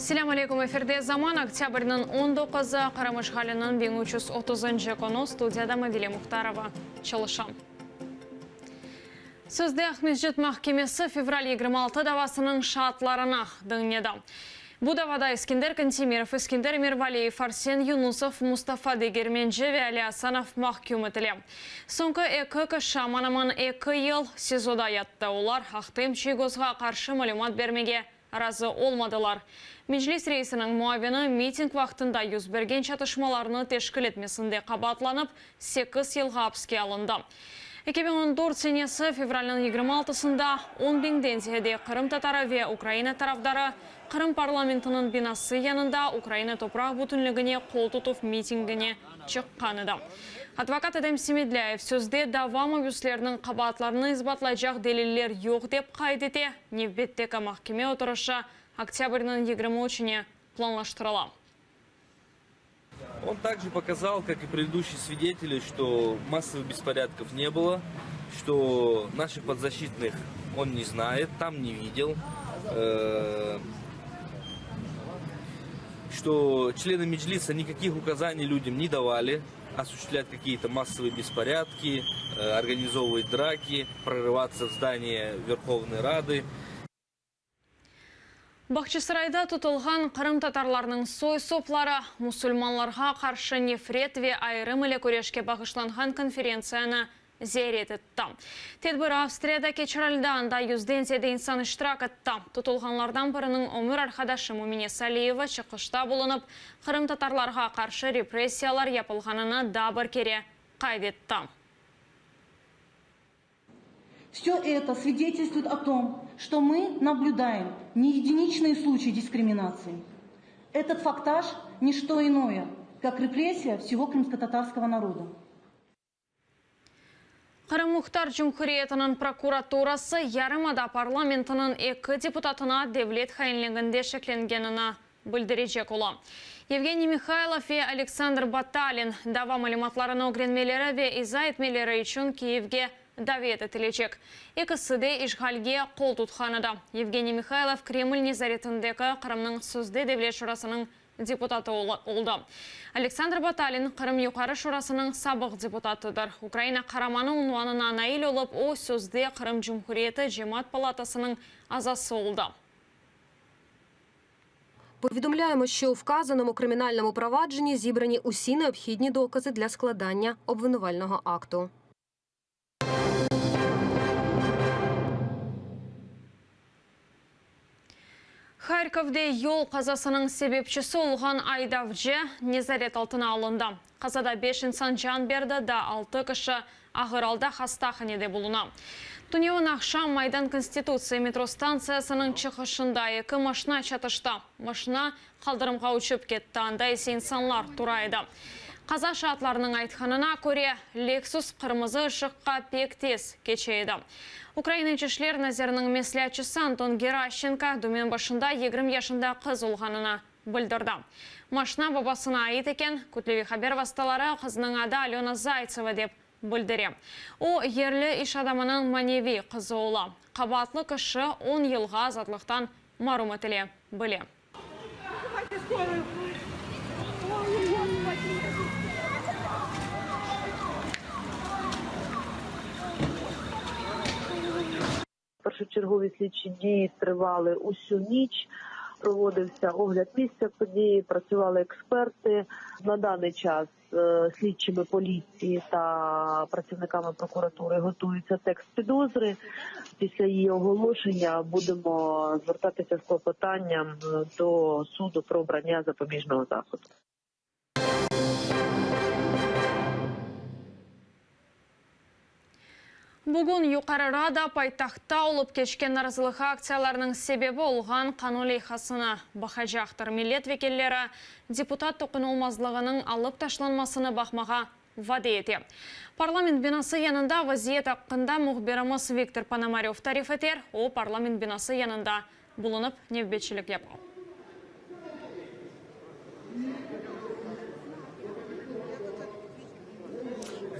Selâm aleyküm, efirde Zaman, oktâbrniñ on doquzı, Qırım işğaliniñ 1330-ncı künü, studiyada Mavile Muhtarova çalışa. Sözde Aqmescit mahkemesi fevral 26 davasınıñ şaatlarını diñledi. Bu davada Eskender Kantemirov, Eskender Mirvaliyev, Arsen Yunusov, Mustafa Degermenci ve Ali Asanov mahküm etile. Soñki eki kişi aman-aman eki yıl SİZOda yattı. Olar Ahtem Çiygozğa qarşı malümat bermege razı olmadılar. Meclis reisiniñ muavini miting vaqtında yüz bergen çatışmalarnı teşkil etmesinde qabaatlanıp, sekiz yılğa apiske alındı. 2014 senesi fevralniñ 26-sında on biñden ziyade qırımtatarı ve Ukraina tarafdarı Qırım parlamentiniñ binası yanında Ukraina topraq bütünligine qol tutuv mitingine çıqqan edi. Advokat Edem Semedlâyev sözde dava mabüsleriniñ qabaatlarını isbatlaycaq deliller yoq dep qayd ete, nevbetteki mahkeme oturışı oktâbrniñ 23-ne planlaştırıla. Он также показал, как и предыдущие свидетели, что массовых беспорядков не было, что наших подзащитных он не знает, там не видел, э, что члены Меджлиса никаких указаний людям не давали осуществлять какие-то массовые беспорядки, э, организовывать драки, прорываться в здание Верховной Рады. Bağçasarayda tutulğan qırımtatarlarnıñ soy-sopları musulmanlarğa qarşı nefret ve ayırım ile küreşke bağışlanğan konferentsiyanı ziyaret etti. Tedbir Avstriyada keçirildi, anda yüzden ziyade insan iştirak etti. Tutulğanlardan biriniñ ömür arqadaşı Mümine Saliyeva çıqışta bulunıp, qırımtatarlarğa qarşı repressiyalar yapılğanını daa bir kere qayd etti. Все это свидетельствует о том, что мы наблюдаем не единичные случаи дискриминации. Этот фактаж – не что иное, как репрессия всего крымско-татарского народа. Qırım Muhtar Cumhuriyetiniñ prokuraturası yarımada parlamentiniñ eki deputatına devlet hainliginde şeklengenini bildirecek ola. Yevgeniy Mihaylov ve Aleksandr Batalin dava malümatlarını ögrenmeleri ve iza etmeleri içün Kiyevge davet etilecek. Ekisi de işğalge qol tutqan edi. Yevgeniy Mihaylov Kreml nezaretindeki Qırımnıñ sözde Devlet şurasınıñ deputatı oldı. Aleksandr Batalin Qırım Yuqarı Şurasınıñ sabıq deputatıdır. Ukraina Qaramanı unvanına nail olıp, o, sözde Qırım Cumhuriyeti Cemaat palatasınıñ azası oldı. Повідомляємо, що у вказаному кримінальному провадженні зібрані усі необхідні докази для складання обвинувального акту. Harkovde yol qazasınıñ sebepçisi olğan aydavcı nezaret altına alındı. Qazada beş insan can berdi, daa altı kişi ağır alda hastahanede buluna. Tünevin aqşam Maydan Konstitutsiya metro stantsiyasınıñ çıqışında eki maşna çatıştı. Maşna qaldırımğa uçıp ketti, anda ise insanlar tura edi. Qaza şaatlarınıñ aytqanına köre, Lexus qırmızı ışıqqa pek tez keçe edi. Ukraina İç işler naziriniñ mesleatçısı Anton Geraşçenko dümen başında 20 yaşında qız olğanını bildirdi. Maşna babasına ait eken, kütleviy haber vastaları qıznıñ adı Alöna Zaytseva dep bildire. O, yerli iş adamınıñ maneviy qızı ola. Qabaatlı kişi on yılğa azatlıqtan marum etile bile. Першочергові слідчі дії тривали усю ніч. Проводився огляд місця події, працювали експерти. На даний час слідчими поліції та працівниками прокуратури готується текст підозри. Після її оголошення будемо звертатися з клопотанням до суду про обрання запобіжного заходу. Bugün Yuqarı Rada paytahtta olıp keçken narazılıq aktsiyalarınıñ sebebi olğan qanun leyhasını baqacaqtır. Millet vekilleri deputat toqunılmazlığınıñ alıp taşlanmasını baqmağa vade ete. Parlament binası yanında vaziyet aqqında mühbirimiz Viktor Ponomarev tarif eter, o, parlament binası yanında bulunıp nevbetçilik yapa.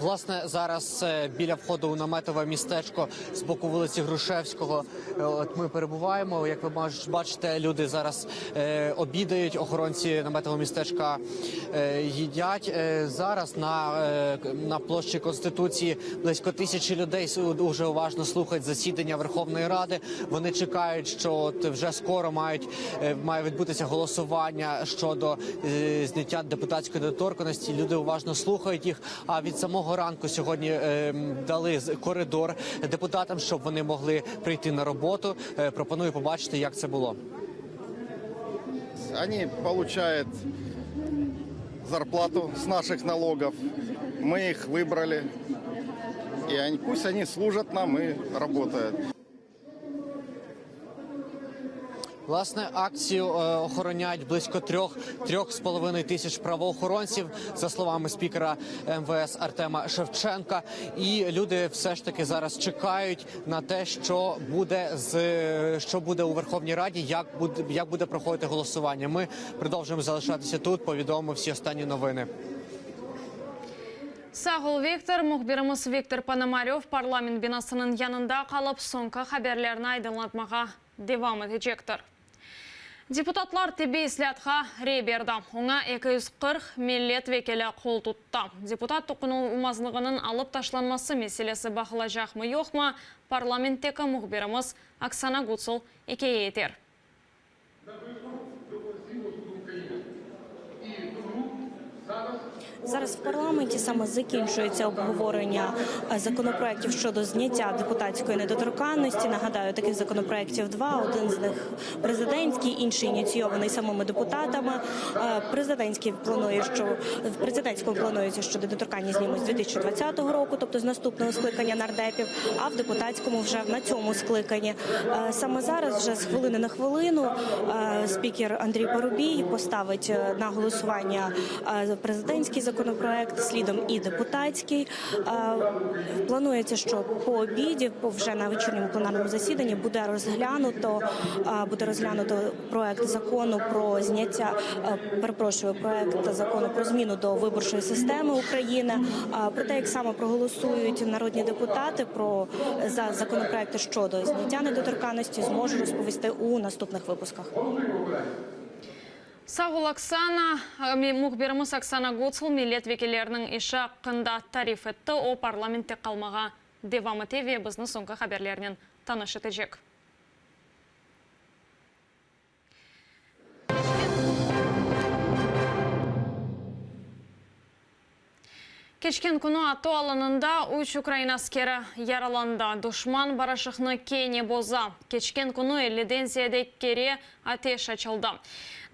Власне, зараз е, біля входу у наметове містечко з боку вулиці Грушевського. е, От ми перебуваємо. Як ви маж- бачите, люди зараз е, обідають, охоронці наметового містечка е, їдять. Е, зараз на, е, на площі Конституції близько тисячі людей с- дуже уважно слухають засідання Верховної Ради. Вони чекають, що от вже скоро мають е, має відбутися голосування щодо е, зняття депутатської недоторканості. Люди уважно слухають їх. А від самого ранку сьогодні е, м, дали з- коридор депутатам, щоб вони могли прийти на роботу. Е, Пропоную побачити, як це було. Они получают зарплату с наших налогов. Мы их выбрали. И они, пусть они служат нам и работают. Власне, акцію е, охороняють близько трьох трьох з половиною тисяч правоохоронців, за словами спікера МВС Артема Шевченка. І люди все ж таки зараз чекають на те, що буде з що буде у Верховній Раді, як буде як буде проходити голосування. Ми продовжуємо залишатися тут. Повідомимо всі останні новини. Sağ ol, Viktor. Mühbirimiz Viktor Ponomarev parlament binasınıñ yanında qalıp soñki haberlerni aydınlatmağa devam etecektir. Deputatlar tibbiy islâatqa rey berdi. Oña 240 millet vekili qol tuttı. Deputat toqunılmazlığınıñ alıp taşlanması meselesi baqılacaqmı-yoqmı, parlamentteki mühbirimiz Oksana Gutsul ikâye eter. Зараз в парламенті саме закінчується обговорення е, законопроєктів щодо зняття депутатської недоторканності. Нагадаю, таких законопроєктів два. Один з них президентський, інший ініційований самими депутатами. Е, Президентський планує, що в президентському планується, що недоторканність знімуть з 2020 року, тобто з наступного скликання нардепів, а в депутатському вже на цьому скликанні. Е, Саме зараз, вже з хвилини на хвилину, е, спікер Андрій Парубій поставить е, на голосування е, президентський законопроект, слідом і депутатський. Е, Планується, що по обіді, по- вже на вечірньому пленарному засіданні, буде розглянуто, е, буде розглянуто проект закону про зняття, е, перепрошую, проект закону про зміну до виборчої системи України. Е, Про те, як саме проголосують народні депутати про за законопроекти щодо зняття недоторканності, зможу розповісти у наступних випусках. Sağ ol, Oksana. Mühbirimiz Oksana Gutsul millet vekilleriniñ işi aqqında tarif etti. O, parlamentte qalmağa devam ete ve bizni soñki haberlernen tanış etecek. Keçken künü ATO alanında üç ukrain askeri yaralandı. Duşman barışıqnı kene boza. Keçken künü elliden ziyade kere ateş açıldı.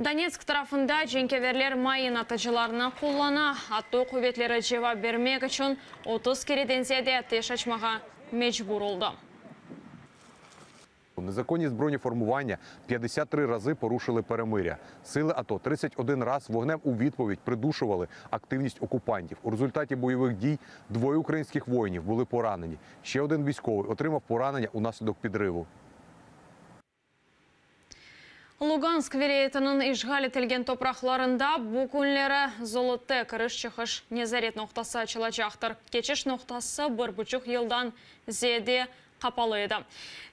Donetsk tarafında cenkâverler mayın atıcılarını qullana. ATO quvetleri cevap bermek içün 30 kereden ziyade ateş açmağa mecbur oldı. Незаконні збройні формування 53 рази порушили перемиря. Сили АТО 31 раз вогнем у відповідь придушували активність окупантів. У результаті бойових дій двоє українських воїнів були поранені. Ще один військовий отримав поранення унаслідок підриву. Lugansk vilâyetiniñ işğal etilgen topraqlarında bu künleri Zolote kiriş-çıqış nezaret noqtası açılacaqtır. Keçiş noqtası bir buçuq yıldan ziyade qapalı edi.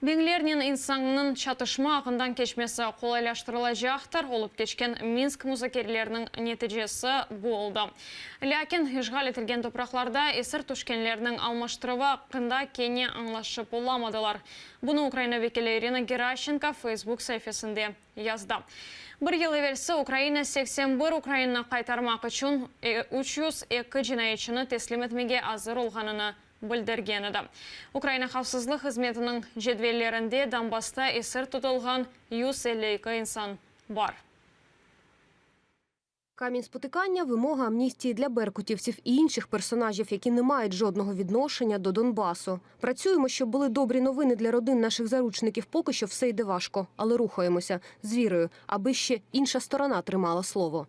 Biñlernen insannıñ çatışma ağından keçmesi qolaylaştırılacaqtır. Olıp keçken Minsk muzakereleriniñ neticesi bu oldı. Lâkin işğal etilgen topraqlarda esir tüşkenlerniñ almaştıruvı aqqında kene añlaşıp olamadılar. Bunı Ukraina vekili İrina Geraşçenko Facebook saifesinde yazdı. Bir yıl evelsi Ukraina 81 ukrainni qaytarmaq içün 302 cinayetçini teslim etmege azır olğanını bildirgen edi. Ukraina havfsızlıq hızmetiniñ cedvellerinde Donbassta esir tutulğan 152 insan bar. Камінь спотикання – вимога амністії для беркутівців і інших персонажів, які не мають жодного відношення до Донбасу. Працюємо, щоб були добрі новини для родин наших заручників. Поки що все йде важко, але рухаємося з вірою, аби ще інша сторона тримала слово.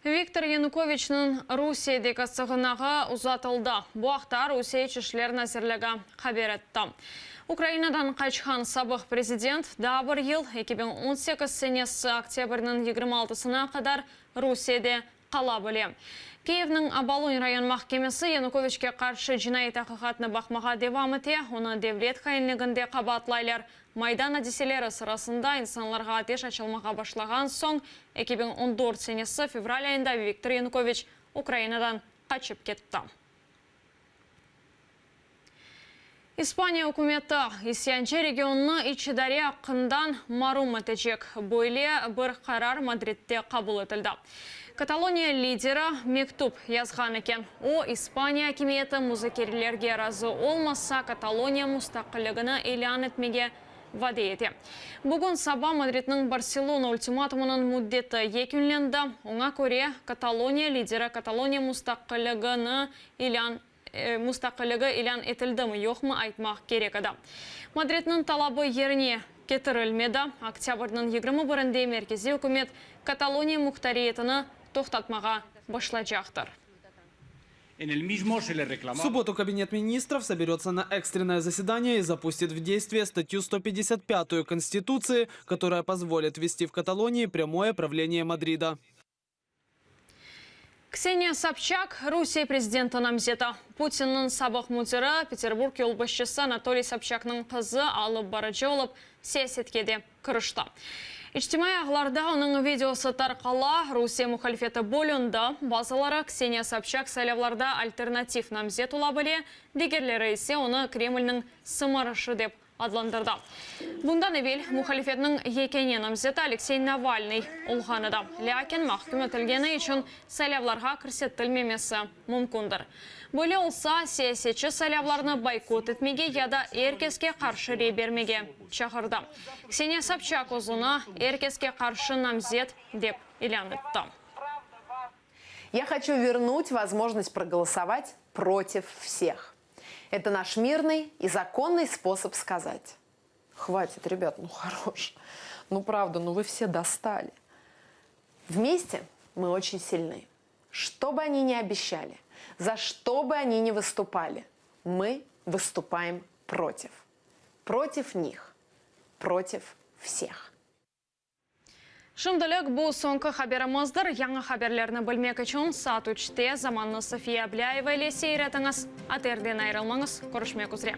Viktor Yanukoviçniñ Rusiyedeki sığınağı uzatıldı. Bu aqta Rusiye İç işler nazirligi haber etti. Ukrainadan qaçqan sabıq prezident daa bir yıl, 2018 senesi oktâbrniñ 26-sına qadar Rusiyede qala bile. Kiyevniñ Obolon rayon mahkemesi Yanukoviçke qarşı cinaiy taqiqatnı baqmağa devam ete, onı devlet hainliginde qabaatlaylar. Maydan adiseleri sırasında insanlarğa ateş açılmağa başlağan soñ, 2014 senesi fevral ayında Viktor Yanukoviç Ukrainadan qaçıp ketti. İspaniya ükümeti, isyancı regionnı iç idare aqqından marum etecek. Böyle bir qarar Madridde qabul etildi. Kataloniya lideri mektüp yazğan eken. O, İspaniya akimiyeti muzakerelerge razı olmasa, Kataloniya mustaqilligini ilân etmege vade ete. Bugün saba Madridniñ Barselona ultimatumınıñ müddeti yekünlendi, oña köre, Kataloniya lideri Kataloniya mustaqilligini ilân mustaqilligi ilân etildimi-yoqmı aytmaq kerek edi. Madridniñ talabı yerine ketirilmedi. Oktâbrniñ 21-nde merkeziy ükümet Kataloniya muhtariyetini toqtatmağa başlaycaqtır. В субботу Кабинет министров соберется на экстренное заседание и запустит в действие статью 155 Конституции, которая позволит ввести в Каталонии прямое правление Мадрида. Kseniya Sobçak, Rusiye prezidenti namzeti. Putinniñ sabıq müdiri, Peterburg yolbaşçısı Anatoliy Sobçaknıñ qızı alıp barıcı olıp siyasetke de kirişti. İçtimaiy ağlarda onıñ videosı tarqala, Rusiye muhalifeti bölündi, bazıları Kseniya Sobçak saylavlarda alternativ namzet ola bile, digerleri ise onı Kremlniñ sımarışı dep adlandırdı. Bundan evel muhalifetniñ yekâne namzeti Aleksey Navalnıy olğan edi, lâkin mahküm etilgeni içün saylavlarğa kirsetilmemesi mümkündir. Böyle olsa, siyasetçi saylavlarnı boykot etmege ya da er keske qarşı rey bermege çağırdı. Kseniya Sobçak özüni er keske qarşı namzet dep ilân etti. Ya hoçu vernut vozможность proголосовать против всех. Это наш мирный и законный способ сказать. Хватит, ребят, ну хорош. Ну правда, ну вы все достали. Вместе мы очень сильны. Что бы они ни обещали, за что бы они ни выступали, мы выступаем против. Против них. Против всех. Şimdilik bu soñki haberimizdir. Yañı haberlerni bilmek içün saat üçte Zamannı Safiye Ablâyeva ile seyir etiñiz. ATRden ayırılmañız. Körüşmek üzre.